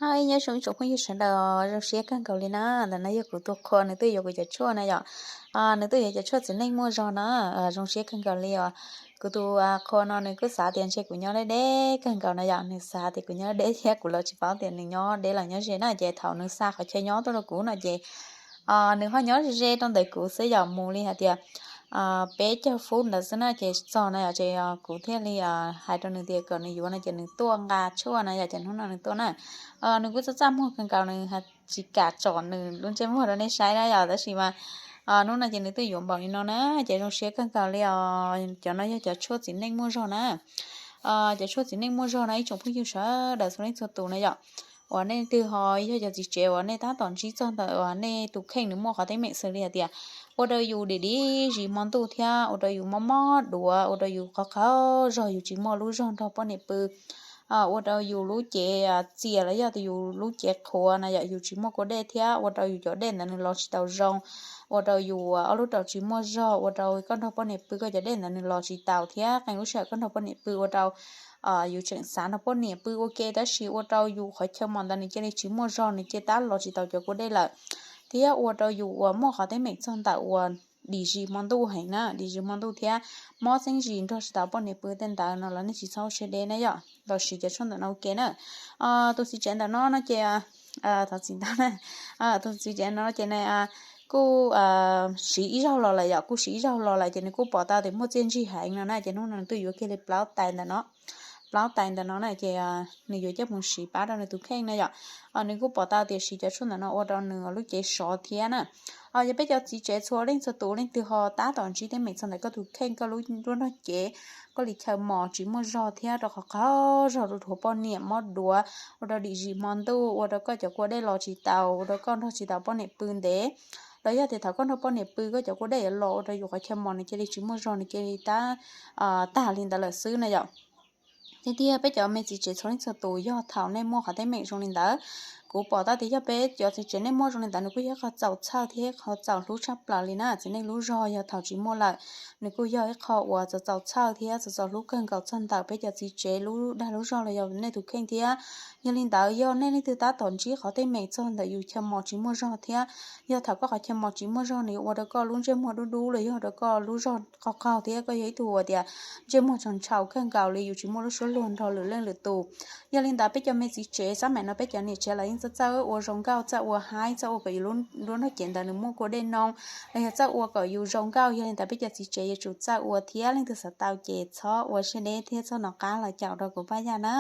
Nyob zoo ib tsoom phooj ywg sawv daws, zoo siab kawg nkaus li na. Ntawm no yog kuv tus qhua, nws twb yuav kuv cov tshuaj na yom. Nws twb yuav cov tshuaj txiv neej muaj zog na. Zoo siab kawg nkaus li os. Kuv tus qhua no nws kuj xav tias ntshe kuv nyob deb deb kawg nkaus na yom, nws xav tias kuv nyob deb thiab kuv los tsis paub tias nws nyob deb los nyob ze na. Ces thaum nws xa qhov chaw nyob tuaj rau kuv no ces nws ho nyob ze ze rau ntawm kuv xwb yom, mus li hais tias peb caug fub ntawd xwb na ces txog na yom. Ces kuv thiaj li hais rau nws tias kom nws yuav no ces nws tuaj nqa tshuaj na yom, ces hnub no nws tuaj na. Nws kuj txaj txaj muag kawg nkaus, nws tsis kam tsom nws lub ntsej muag rau nej saib na yom, tab sis mas hnub no ces nws twb yuav npaum li no na. Ces zoo siab kawg nkaus li os. Cov no yog cov tshuaj txiv neej muaj zog na. Cov tshuaj txiv neej muaj zog no ib tsoom phooj ywg sawv daws txhua leej txhua tus na yom, uas nej twg ho yog cov txiv tsev uas nej tab tom ntsib txog ntawm uas nej tus kheej nws muaj qhov teeb meem xws li hais tias ua rau yus dim dim zis hmo ntuj thiab ua rau yus mob mob duav, ua rau yus qhov qhov zog yus tsis muaj lub zog nrog poj niam pw, ua rau yus lub cev txias los yog tias yus lub cev qhuav na yom, yus tsis muaj kua dej thiab ua rau yus cov dej ntawd nws los tsis tau zoo, ua rau yus ob lub raum tsis muaj zog, ua rau koj nrog poj niam pw koj cov dej ntawd nws los tsis taus thiab qee lub sij hawm koj nrog poj niam pw ua rau yus tseem xav nrog poj niam pw ua ke tab sis ua rau yus qhov chaw mos ntawd nws cia li tsis muaj zog, nws cia li tab los tsis tau cov kua dej lawm, thiab ua rau yus uas muaj qhov teeb meem txog ntawm uas dim zis hmo ntuj heev na, dim zis hmo ntuj thiab mob txeeb zis nrog tsis tau poj niam pw tej ntawd no los nej tsis txhob ua siab deb na yom, los siv cov tshuaj ntawm no ua ke na. Tus txiv tsev ntawm no no ces, thov txim ntau na, tus txiv tsev no ces nws kuj siv ib zaug los lawm yom, kuj siv ib zaug los lawm ces nws kuj pom tau tias muaj txiaj ntsig heev no na, ces hnub no nws twb yuav kiag li plaub tais ntawm no, plaub tais ntawm no na ces nws yuav coj mus siv pab rau nws tus kheej na yom. Nws kuj pom tau tias siv cov tshuaj ntawm no ua rau nws lub cev sov thiab na. Yog peb cov txiv tsev txhua leej txhua tus, leej twg ho tab tom ntsib teeb meem txog ntawm koj tus kheej, koj lub nruab nrog cev, koj li chaw mos tsis muaj zog thiab rau qhov qhov zog rau dhuav poj niam mob duav, ua rau dim zis hmo ntuj, ua rau koj cov kua dej los tsis taus, ua rau koj nrog tsis tau poj niam pw ntev, los yog tias thaum koj nrog poj niam pw koj cov kua dej yuav los ua rau yus qhov chaw mos nws cia li tsis muaj zog, nws cia li tab tag li ntawd lawm xwb na yom. Tiag tiag peb cov me txiv tsev txhua leej txhua tus yog thaum nej muaj qhov teeb meem zoo li ntawd, kuv pom tau tias yog peb cov txiv tsev nej muaj zoo li ntawd nws kuj yog ib qho txaus txhawj thiab ib qho txaus hlub tshaj plaws li na. Txiv neej lub zog yog thaum tsis muaj lawm, nws kuj yog ib qho uas txaus txaus txhawj thiab txaus txaus hlub kawg nkaus txog ntawm peb cov txiv tsev lub dag lub zog los yog nej tus kheej thiab. Yog li ntawd yog nej leej twg tab tom ntsib qhov teeb meem txog ntawm yus chaw mos tsis muaj zog thiab, yog thaum koj qhov chaw mos tsis muaj zog nws yuav ua rau koj lub ntsej muag dub dub los yog ua rau koj lub zog qaug qaug thiab koj yog ib tug uas tias ntsej muag tsaus ntshau kawg nkaus li yus tsis muaj lub suab luag nrog lwm leej lwm tus. Yog li ntawd peb cov me txiv tsev, xab maim no peb cov niam tsev los yeej txawj txawj ua zoo nkauj, txawj ua haib, txawj ua kom yus lub nruab nrog cev ntawd nws muaj kua dej noo, los yog txawj ua kom yus zoo nkauj. Yog li ntawd peb cov txiv tsev yuav tsum txawj ua thiab, leej twg xav tau ces txhob ua siab deb thiab txhob nov qab los caum rau kuv Paj Yaj na.